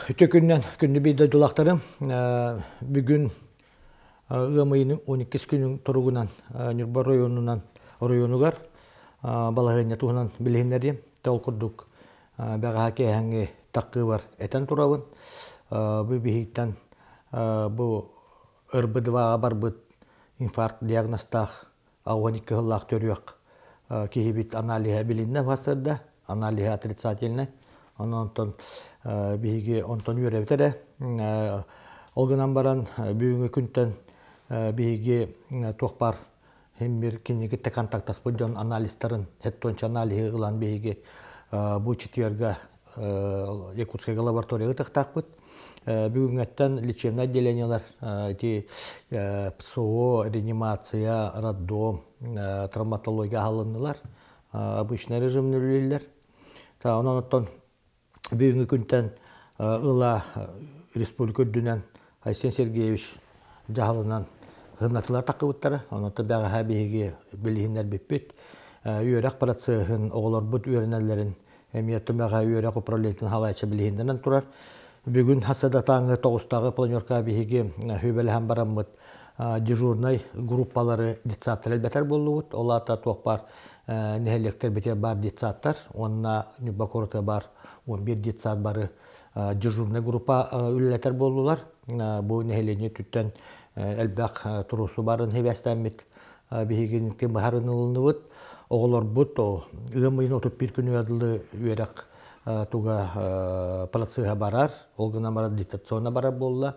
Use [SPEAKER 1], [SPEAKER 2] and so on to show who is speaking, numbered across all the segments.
[SPEAKER 1] Үтүө күнүнэн күндү биир дойдулаахтарым. Бүгүн ыам ыйын 12 күнүн туругунан Ньурба оройуонунан оройуонугар балаһыанньа туһунан билиһиннэриэм. Ол курдук бэҕэһээ киэһэҥҥи таккыыбар этэн турабын. Бу биһиктэн бу РБ2-ҕа барбыт инфаркт диагнозтаах 12 сыллаах төрүөх киһибит аналиһа билиннэ сарсыарда, аналиһа отрицательный. Онон биһиги онтон үөрэбит эрэ. Ол гынан баран бүгүҥҥү күнтэн биһиги туох баар хим бир кинини кытта контактаспыт дьон анализтарын, хеттонча аналиһы ылан биһиги бу четверга Якутскайга лабораторияга тахтаахпыт. Бүгүҥҥэттэн лечебное отделениелар ити ПСО, реанимация, роддом, травматология аһылыннылар. Обычный режимни үлэлииллэр. Онон оттон бүгүҥҥү күнтэн ыла республика үрдүнэн Айсен Сергеевич дьаһалынан һымнатылар такыбыттара. Онон бэҕэһээ биһиги билиһиннэрбиппит. Үөрэх процеһын, оҕолорбут үөрэнэллэрин эмиэ түмэҕэ үөрэх управлениетын халайчы билиһиннэрэн турар. Бүгүн хасыдатааҥы тоҕустааҕы планерка биһиги сүбэлэһэн бараммыт дежурнай группалары детсадтар элбэтэр буоллубут. Ол аата туох баар нэһилиэктэрбитигэр баар детсадтар уонна Ньурба куоратыгар баар 11 детсад бары дежурнай группа үлэлэтэр буоллулар. Бу нэһилиэнньэ өттүттэн элбэх туруорсуу баарын сибээстээммит биһигиники быһаарынылынныбыт. Оҕолорбут ыам ыйын 31 күнүгэр дылы үөрэх туга процеһа барар, ол гынан баран дистанционно барар буолла.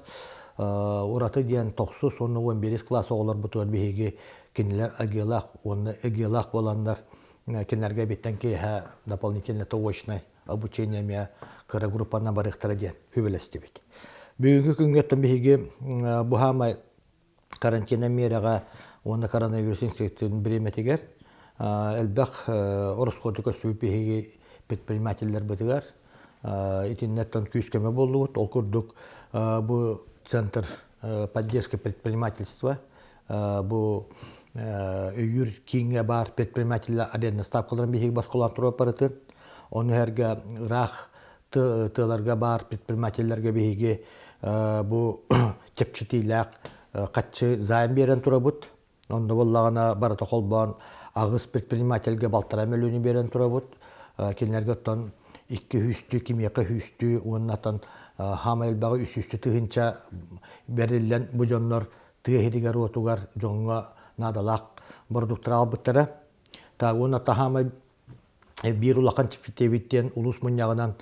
[SPEAKER 1] Ураты диэн тохсус уонна 11 класс оҕолорбутугар биһиги кинилэр АГИАлаах уонна ЭГИАлаах буоланнар кинилэргэ биттэн киэһэ дополнительно очное обучение эмиэ кыра группанан барыахтара диэн сүбэлэстибит. Бүгүҥкү күҥҥэ биһиги бу хаамай карантина миэрэҕэ уонна коронавирус инфекциятын бириэмэтигэр элбэх ороскуоту көрсүбүт биһиги предпринимателлэрбитигэр итиннэттэн күүс-көмө буоллубут. Ол курдук бу центр поддержки предпринимательства бу өйүүр кииҥҥэ баар предпринимателлэр арендная ставкаларын биһиги босхолоон туруорбарытын, ону эргэ ыраах тыаларга баар предпринимателлэргэ биһиги бу чэпчэтиилээх хаччы займ биэрэн турабыт. Онно буоллаҕына барыта холбоон аҕыс предпринимательгэ балтараа мөлүйүөнү биэрэн турабыт. Кинилэргэ оттон икки сүүстүү, кимиэхэ сүүстүү уонна оттон хаама элбэҕи үс сүүстүү тыһыынча бэриллэн бу дьоннор тыа иһигэр-уотугар дьоҥҥо наадалаах бородууктары аҕалбыттара. Так уонна таһаамай биир улахан чэпчэтиэбит диэн улуус мунньаҕынан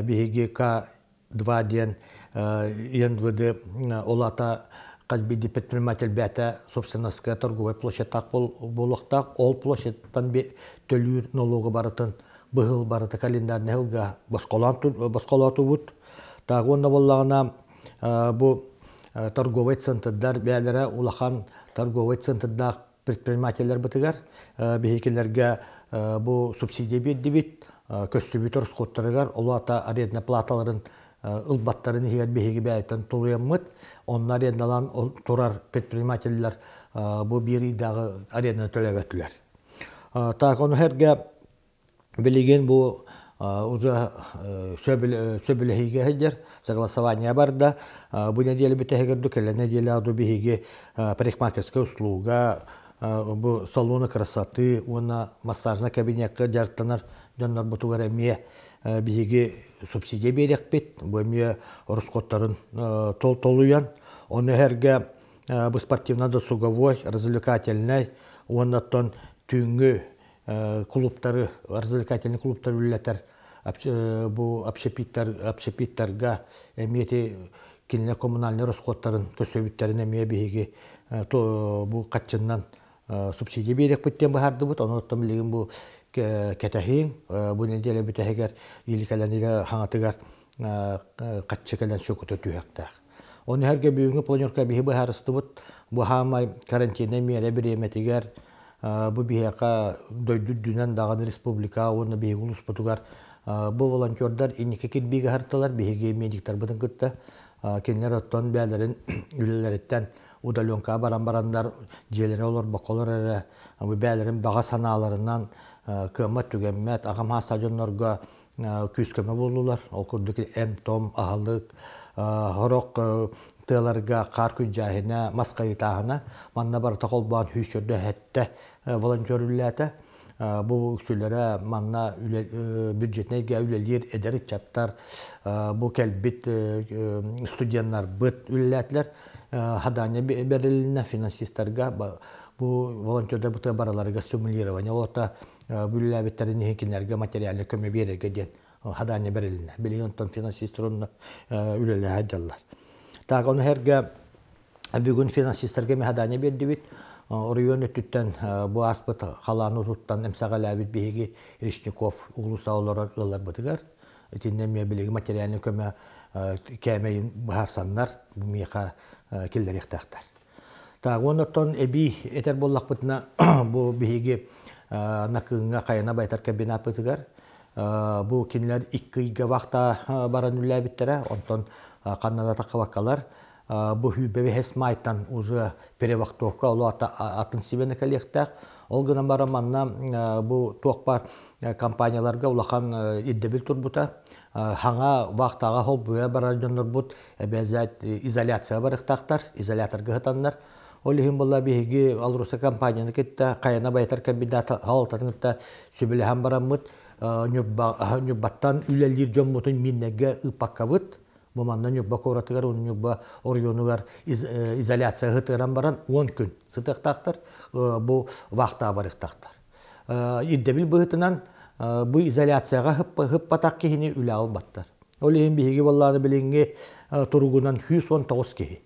[SPEAKER 1] биһиги К2 диэн ИНВД ол аата хас биирдии предприниматель бэйэтэ собственностька торговай площадьтаах буолуохтаах. Ол площадьтан төлүүр налогу барытын быһыл барыта календарный сылга босхолоотубут. Так уонна буоллаҕына бу торговай центрдар бэйэлэрэ улахан торговай центрдаах предпринимателлэрбытыгар биһикилэргэ бу субсидия биэрдибит, көстүбүт ороскуоттарыгар, ол аата арендная платаларын ылбаттарын иһигэр биһиги бэйэтин тулуйаммыт, онно арендалаан турар предпринимателлэр бу биир ыйдааҕы аренданы төлөөбөтүлэр. Так, ону сэргэ Билигин бу уже сөбүлэһиигэ сылдьар, согласование барда. Бу нэдиэлэ бүтэһигэр ду кэлэр нэдиэлэ ду биһиги парикмахерская услуга, бу салоны красоты уонна массажный кабинекка дьарыктанар дьоннорбутугар эмиэ биһиги субсидия биэриэхпит. Бу эмиэ ороскуоттарын толуйан, ону эһэргэ бу спортивно-досуговой, развлекательнай уонна оттон түүҥҥү клубтары, развлекательный клубтары үлэлэтэр бу общепиттар, общепиттарга эмиэ ити кинилэр коммунальнай расходтарын көрсөбүттэрин эмиэ биһиги бу хаччыннан субсидия биэриэхпит диэн быһаардыбыт. Ону оттон билигин бу кэтэһииҥ бу нэдиэлэ бүтэһигэр или кэлэн илэ хаҥатыгар хаччы кэлэн сүөкүтэ түһүөхтээх. Ону сэргэ бүгүҥҥү планерка биһи быһаарыстыбыт. Бу хаамай карантиннай миэрэ бириэмэтигэр бу биһиэхэ дойду үрдүнэн даҕаны республика уонна биһиги улууспутугар бу волонтердар инники кирбиигэ аһартылар биһиги медиктарбытын кытта кинилэр оттон бэйэлэрин үлэлэриттэн удаленкаҕа баран бараннар дьиэлэрэ олорбокколор эрэ бу бэйэлэрин баҕа санааларынан кыаммат түгэммэт аҕам саастаах дьоннорго. күүс-көмө буоллулар. Ол курдук эм-том, аһылык, сорох тыаларга хаар күрдьээһинэ, мас хайытааһына манна барыта холбоон 147 волонтер үлэлээтэ. Бу үксүлэрэ манна бюджетнайга үлэлиир эдэр ыччаттар, бу кэлбит студеннарбыт үлэлээтилэр. Хадания бэрилиннэ финансистарга бу волонтердар бу бараларыгар стимулирование олота үлэлээбиттэрин иһин кинилэргэ материальнай көмө биэрэргэ диэн хадания бэрилиннэ. Билигин онтон финансистар онно үлэлэһэ дьаллар. Так, ону эргэ бүгүн финансистарга хадания бердибит. Оройуон өттүттэн бу ааспыт халаан уутуттан эмсэҕэлээбит биһиги Речников уулусса олорор ыалларбытыгар итиннэ эмиэ билиги материальнай көмө кээмэйин быһаарсаннар бу миэхэ киллэриэхтээхтэр. Так, оннуттан эбии этэр буоллахпытына, бу биһиги Накыыҥҥа хайана байтар комбинаппытыгар бу кинилэр 2 ыйга вахта баран үлэлээбиттэрэ, онтон ханна да таххыбаккалар бу 25 майтан уже перевахтовка олу атын сибэни кэлиэхтээх. Ол гынан баран манна бу туох баар компанияларга улахан ирдэбил турбута. Хаҥа вахтаҕа холбуйа барар дьоннорбут эбээзээт изоляция барыахтаахтар, изоляторга сытаннар. Ол иһин буолла биһиги Алроса компанияны кытта хайана байытар комбинат халалтатын кытта сүбэлэһэн бараммыт Ньурбаттан үлэлиир дьоммутун Миннэгэ ыыппаккабыт. Бу манна Ньурба куоратыгар уонна Ньурба оройуонугар изоляция сытыаран баран 10 күн сытыахтаахтар, бу вахтаҕа барыахтаахтар. Ирдэбил быһыытынан бу изоляцияҕа хыппатах киһини үлэ албаттар. Ол иһин биһиги буоллааны билиҥҥи туругунан 119 киһи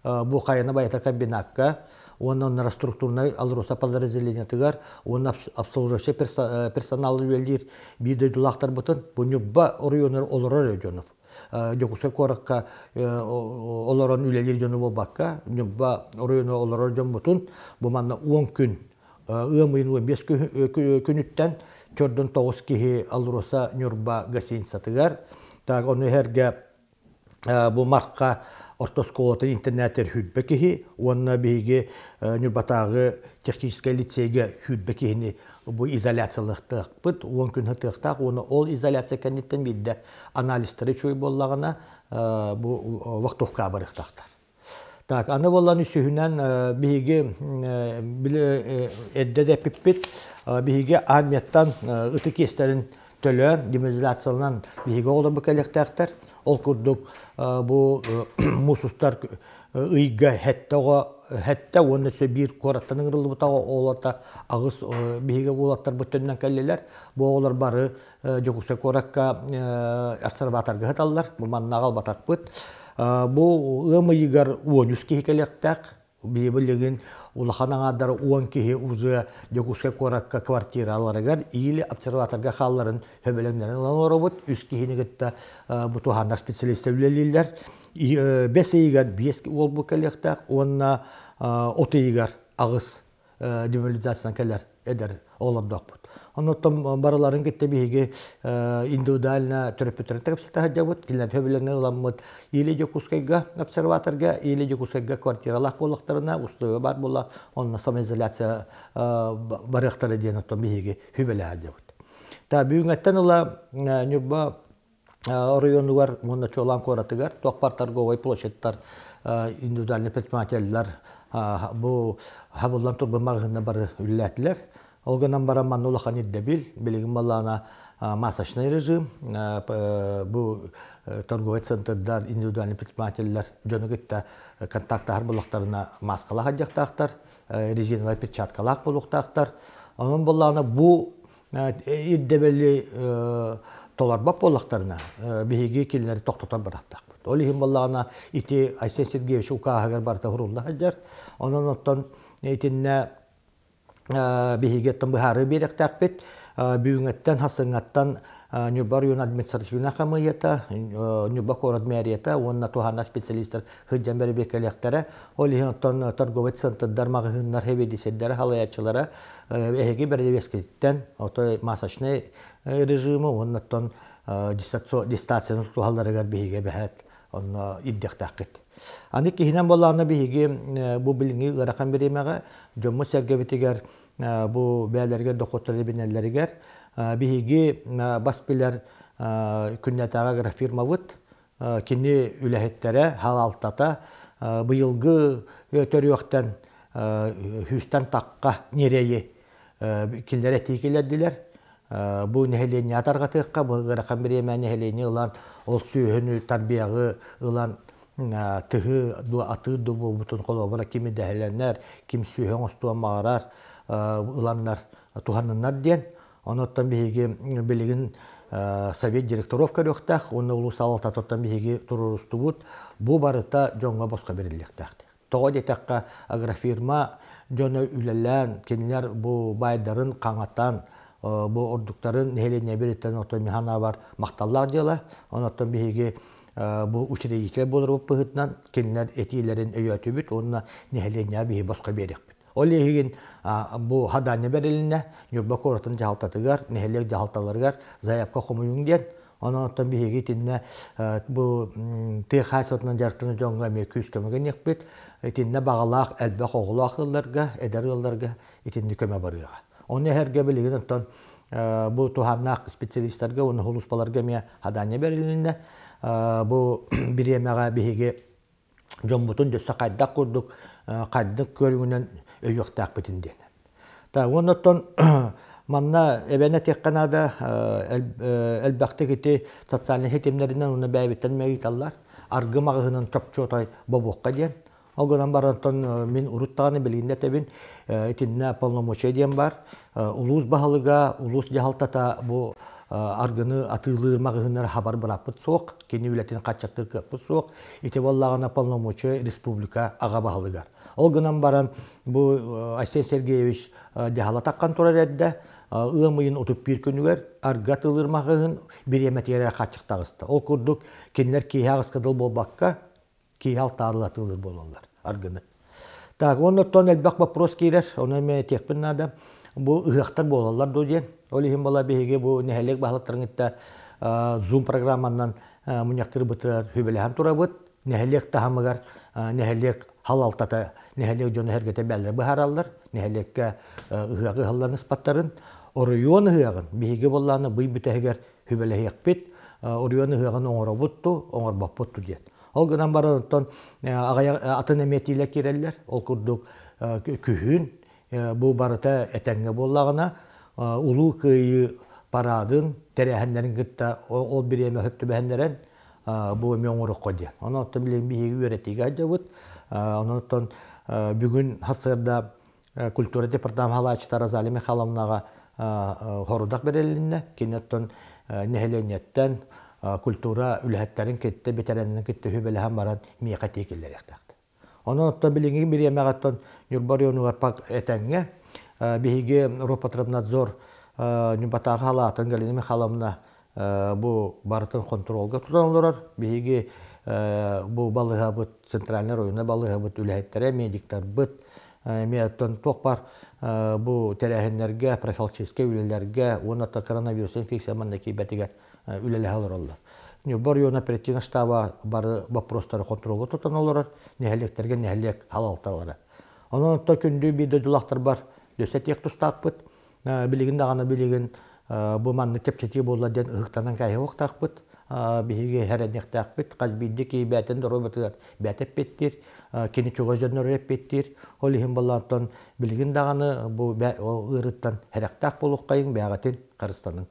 [SPEAKER 1] бу хайаны байытар комбинакка уонна онно структурнай Алроса подразделениетыгар уонна обслуживающий персонал үлэлиир биир дойдулаахтарбытын бу Ньурба оройуонугар олорор дьонов Дьокуускай куоракка олорон үлэлиир дьону буолбакка Ньурба оройуонугар олорор дьоммутун бу манна 10 күн ыам ыйын 15 күнүттэн чордон 9 киһи Алроса Ньурба гостиницатыгар так ону иһэргэ бу Марха орто оскуолатын интернатер 20 киһи уонна биһиги Ньурбатааҕы техническэй лицейгэ 20 киһини бу изоляциялыахтаахпыт 10 күн сытыахтаах уонна ол изоляция кэнниттэн биирдэ анализтары үчүгэй буоллаҕына бу вахтовка барыахтаахтар. Так, аны буоллан үсүһүнэн биһиги били эрдэ да эппиппит, биһиги армияттан ытык иэстэрин төлөөн, демобилизацияланан биһиги оҕолорбут кэлиэхтээхтэр. Ол курдук бу муус устар ыйга 7 оҕо 7 уонна өссө биир куораттан ыҥырыллыбыт оҕолорто 8 биһиги уолаттарбыт төннөн кэллилэр. Бу оҕолор бары Дьокуускай куоракка обсерваторга сыталлар. Бу манна аҕалбатахпыт. Бу ыам ыйыгар 13 киһи кэлиэхтээх. Билигин улахан аҥаардара 10 киһи уже Дьокуускай куоракка квартираларыгар или обсерваторга хаалларын сөбүлэҥнэрин ылан олоробут. Үс киһини кытта бу туһааннаах специалистар үлэлииллэр. 5 ыйыгар 5 уол бу кэлиэхтээх уонна от ыйыгар 8 демобилизациянан кэлэр эдэр оҕолордоохпут. Оннуттан барыларын кытта биһиги индивидуально төрөппүттэрин кэпсэтэ сылдьабыт, кинилэр сөбүлэҥин ыламмыт или Дьокуускайга обсерваторга, или Дьокуускайга квартиралаах буоллахтарына, условия баар буолла, онно самоизоляция барыахтара диэн оттон биһиги сүбэлэһэ сылдьабыт. Та бүгүҥҥэттэн ыла Ньурба оройуонугар уонна чуолаан куоратыгар туох баар торговай площадьтар, индивидуальный предпринимателлэр бу хабыллан турбут маҕаһыыннар бары үлэлээтилэр. Ол гынан баран манна улахан ирдэбил, билигин балаана масочный режим, бу торговай центрдар, индивидуальный предпринимателлэр дьону кытта контактаһар буоллахтарына маскалаах сылдьыахтаахтар, резиновай перчаткалаах буолуохтаахтар. Онон буоллаҕына бу ирдэбили толорбот буоллахтарына, биһиги кинилэри тохтотор быраптаахпыт. Ол иһин буоллаҕына ити Айсен Сергеевич укааһыгар барыта сурулла сылдьар. Онон оттон итиннэ биһиги оттон быһаарыы биэриэхтээхпит. Бүгүҥҥэттэн, хасыҥҥаттан Ньурба оройуон административнай хамыыһыйата, Ньурба куорат мэрията уонна туһааннаах специалистар сылдьан бэрэбиэркэлиэхтэрэ. Ол иһин оттон торговай центрдар, маҕаһыыннар сэбиэдиссэйдэрэ, салайааччылара эһиги бэрэбиэскититтэн отой масочный режимы уонна оттон дистанцияны тутуһалларыгар биһиги эбэһээт онно ирдиэхтээххит. Аны киһинэн буоллаҕына биһиги бу билиҥҥи ыарахан бириэмэҕэ дьоммут-сэргэбитигэр бу бэйэлэригэр дохуоттары эбинэллэригэр биһиги бас билэр Күннэтээҕи агрофирмабыт кини үлэһиттэрэ, халалтата быйылгы төрүөхтэн хүүстэн тахха ньирэйи кинилэр этии киллэрдилэр. Бу нэһилиэнньэ тарҕатыахха, бу ыарахан бириэмэ нэһилиэнньэ ылан, ол сүөһүнү тарбыйаҕы ылан тыһы атыы ду буолбутун холобура ким идэһэлэнэр, ким сүөһү оҥостуон баҕарар ыланнар туһанныннар диэн. Онуттан биһиги билигин совет директоров көрүөхтээх уонна улуус салалтатыттан биһиги туруорустубут. Бу барыта дьоҥҥо босхо бэриллиэхтээх. Тоҕо диэтэххэ, агрофирма дьоно үлэлээн, кинилэр бу баайдарын хаҥатан, бу ордуктарын нэһилиэнньэ бириттэн оттон механабар махталлаах дьыала. Онуттан биһиги бу учредитель буоларбыт быһыытынан кинилэр этиилэрин өйөөтүбүт уонна нэһилиэнньэҕэ биһи босхо биэриэхпит. Ол иһигин бу хадаанньа бэрилиннэ Ньурба куоратын дьаһалтатыгар, нэһилиэк дьаһалталарыгар заявка хомуйуҥ диэн. Онон оттон биһиги итиннэ бу тыа хаһаайыстыбатынан дьарыктанар дьоҥҥо эмиэ күүс көмө гыныахпыт. Итиннэ баҕалаах элбэх оҕолоох ыалларга, эдэр ыалларга итинник көмө барыаҕа. Ону эһэргэ билигин оттон бу туһааннаах специалистарга уонна сулууспаларга эмиэ хадаанньа бэрилиннэ. Бу бириэмэҕэ биһиги дьоммутун өссө хайдах курдук хайдах көрүҥүнэн өйүөхтээхпитин диэн. Так, уонна оттон манна эбэн этиэххэ наада элбэхтик ити социальнай ситимнэринэн уонна бэйэбиттэн ыйыталлар. Аргы маҕаһыынын чопчуотай бобуохха диэн. Ол гынан баран оттон мин урут даҕаны билигин да этэбин, итиннэ полномочия диэн бар. Улуус баһылыга, улуус дьаһалтата бу аргыны атыылыыр маҕаһыыннары хабар бырааппыт суох, кини үлэтин хаччаттыыр кыахпыт суох. Ити буоллаҕына полномочия республика аҕа баһылыгар. Ол гынан баран бу Айсен Сергеевич дьаһала таххан турар эрдэ ыам ыйын 31 күнүгэр аргы атыылыыр маҕаһыын бириэмэтигэр эрэ хааччах таҕыста. Ол курдук кинилэр киэһэ аҕыска дыл буолбакка киэһэ алтаарыл атыылыыр буолаллар аргыны. Так, уонна оттон элбэх вопрос киирэр, ону эмиэ этиэхпин наада. Бу ыһыахтар буолаллар дуо диэн. Ол иһин буола биһиги бу нэһилиэк баһылыктарын кытта Zoom программанан мунньахтыырбытыгар сүбэлэһэн турабыт. Нэһилиэк таһымыгар нэһилиэк халалтата, нэһилиэк дьоно сэргэтэ бэллэ быһаараллар. Нэһилиэккэ ыһыаҕы ыһалларын ыспаттарын. Оройуон ыһыаҕын биһиги буоллаҕына бый бүтэһигэр сүбэлэһиэхпит. Оройуон ыһыаҕын оҥоробут ту, оҥорбоппут ту диэн. Ол гынан баран оттон атын эмиэ этиилэр киирэллэр. Ол курдук күһүн бу барыта этэҥҥэ буоллаҕына Улуу Кыайыы параадын тэрээһиннэрин кытта ол бириэмэ сөп түбэһиннэрэн бу эмиэ оҥоруохха диэн. Онон оттон билигин биһиги үөрэтиигэ сылдьабыт. Онон оттон бүгүн сарсыарда культура департамент халааччыта Розалия Михайловнаҕа хорудах бэрилиннэ. Кини оттон нэһилиэнньэттэн культура үлэһиттэрин кытта, бэтэрээннэрин кытта сүбэлэһэн баран миэхэ этии киллэриэхтээхтэр. Онон оттон билиҥҥи бириэмэҕэ оттон Ньурба оройуонугар пак этэҥҥэ биһиги Роспотребнадзор Ньурбатааҕы халаатын Галина Михайловна бу барытын хонтуруолга тутан олорор. Биһиги бу балыыһабыт, центральный районный балыыһабыт үлэһиттэрэ, медиктарбыт эмиэ оттон туох бар бу тэрээһиннэргэ, профилактическай үлэлэргэ уонна коронавирус инфекция манна киирбэтигэр үлэлэһэ олороллор. Ньурба оройуон оперативнай штаба бары боппуруостары хонтуруолга тутан олорор, нэһилиэктэргэ нэһилиэк халалталара. Онон оттон күндү биир дойдулаахтарбар дөссө этиэх тустаахпыт. Билигин даҕаны билигин бу маннык чэпчэтии буолла диэн ыһыктанан кээһиэхтаахпыт. Биһиги эрэниэхтээхпит. Хас биирдии киһи бэйэтин доруобуйатыгар бэйэтэ эппиэттиир, кини чугас дьонноругар эппиэттиир. Ол иһин буоллаантан билигин даҕаны бу ыарыыттан сэрэхтээх буолуоххайыҥ, бэйэҕитин харыстаныҥ.